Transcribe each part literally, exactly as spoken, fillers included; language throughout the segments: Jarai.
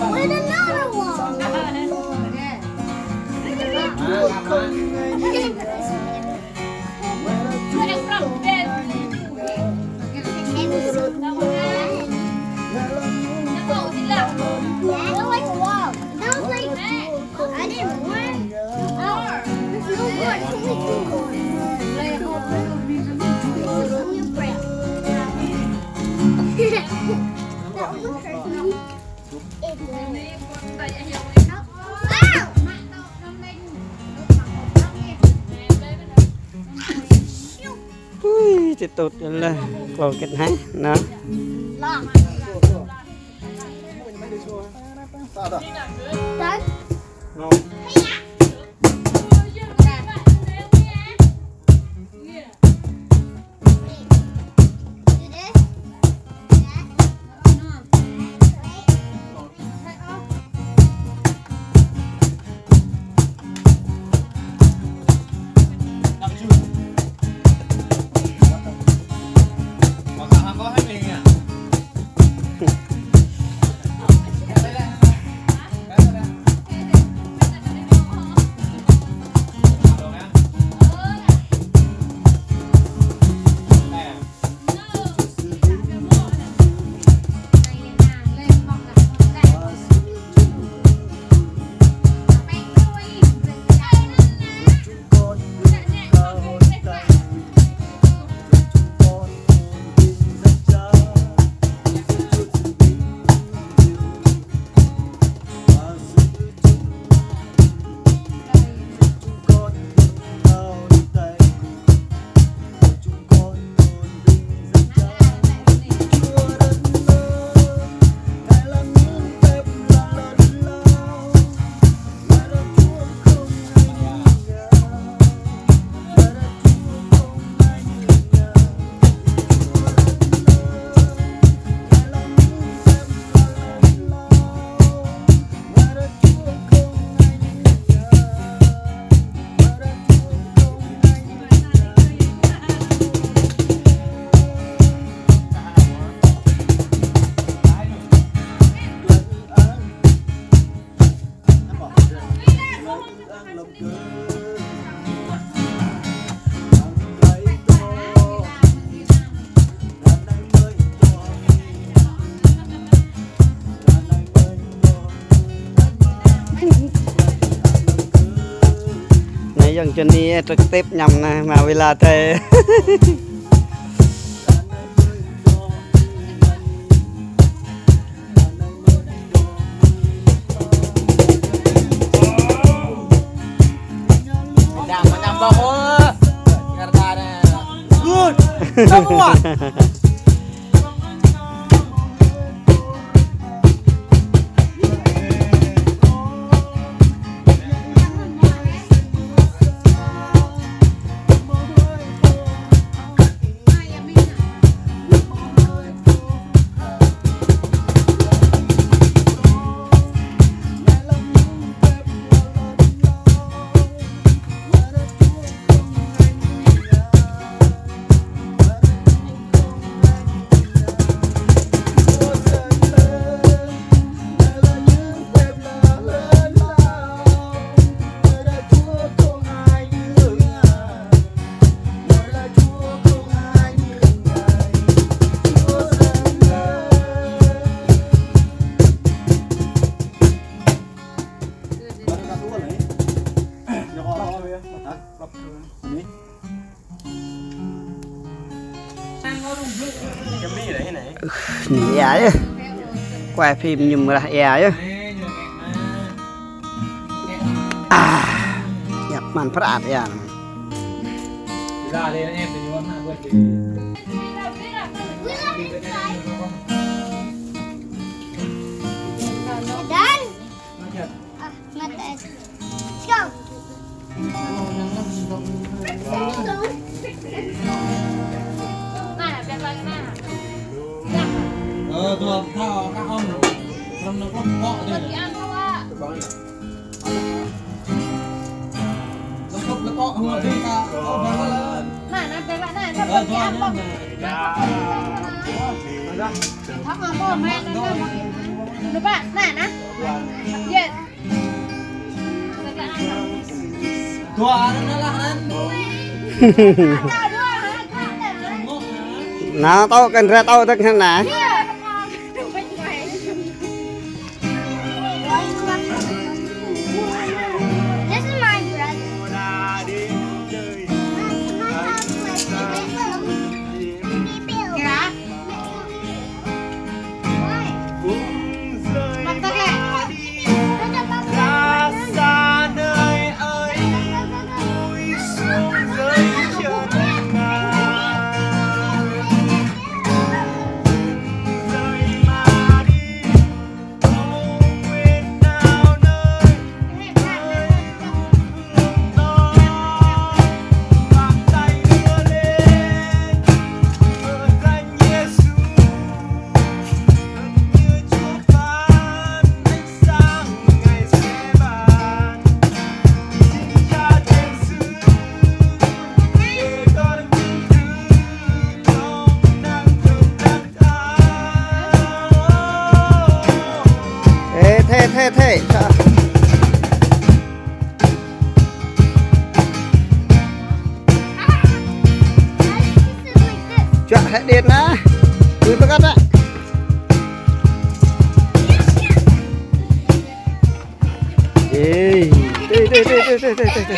With another one. That was like, wow. That was like, I didn't want. Oh, there's no more. It's only two more. It's only a break. That was the first one. It's Ui, či tŭt lĕ, klâo kĕt hă, nă. Anai yơ̆ng čơni, ơ, trực tiếp ñăm anai, mă wơ̆t lĕ tơi. Good. Number one. Ơ, ñu ia yơh. Quay phim ñu mơrah ia yơh. À, ñăp măn prat ia. Done. À, ngắt tay. Let's go. Ờ, tuh, thao các ông. Trong nó có bọ đây. Nó có, nó có, nó có, Nă, nă, bĕ, nă, nă, nă, bĕ, nă, nă. Thơ̆ mă, mă, mă, nă, nă, nă. Nă, bĕ, nă, nă. Yes. Dua, nă, nă, lah, nă. Nă, tŏ kơ drơi tŏ tơ̆k hăng nă. This is my brother. Yeah. Ê, thế, thế, thế. Chuă hĕ đet nă. Ui, pơkăt nă. Ê, ê, ê.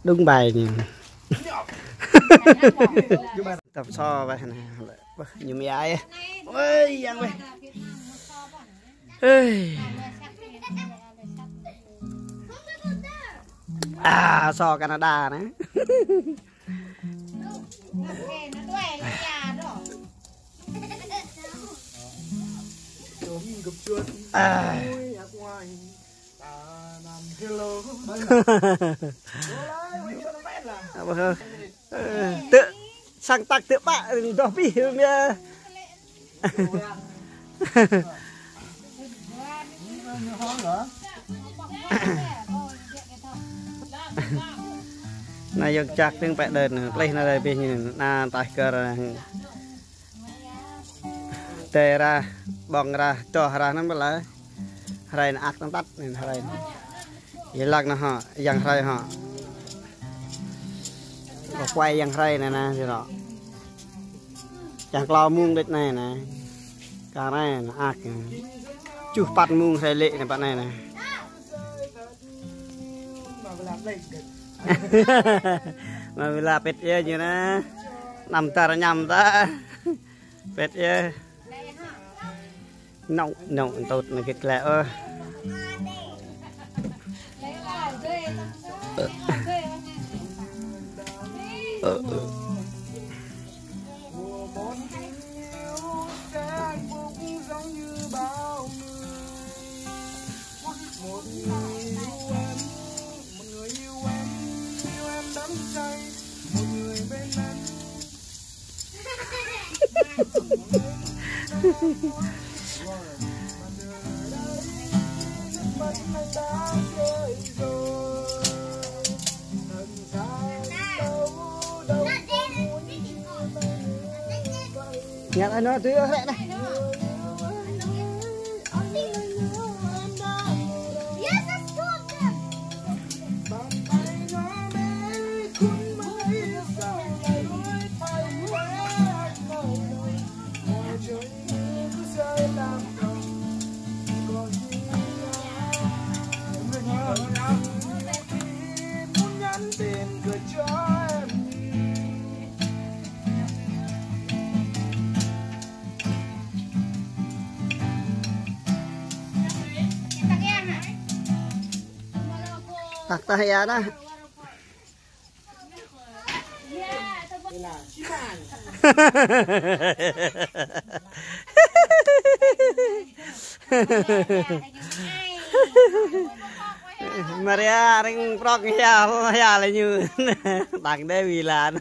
Đúng bài nhỉ. Tập so bài này. Wah, ñu mia ai. Ôi, yang weh. Ê. À, so Canada này. À. Apa hơ? Ơ, tơ sang tak tơ pă, doh pih mia. Anai yơ̆ng čak tơ̆ng pĕ đơ̆n, plih anai rai pih ñu, anai taih kơ. Tê ra, ƀơ̆ng ra, čoh ra anŭn ƀơi lĕ. Hrơi anai ak tơ̆ng tăt anai hrơi. Yơh lăk anai hŏ, yang hrơi hŏ. Kơ kuai yang hrơi anai anai, yơh lăk. Yang klâo mông đôč anai anai. Kar anai anai ak. Čuh păt mông hrơi lĕ anai pă anai anai. Mă wơla pĕt yơh ñu anai. Anăm dar añăm ta. Pĕt yơh. Nŏng, nŏng tŭt anai git glaĭ ôh. Ơ, ơ. Ngăt anŭn tui ôh rĕ anai. Tăk tah ia anai. Maria ring prŏk hia, hia lĕ ñu. Tăk đe wĭ lan.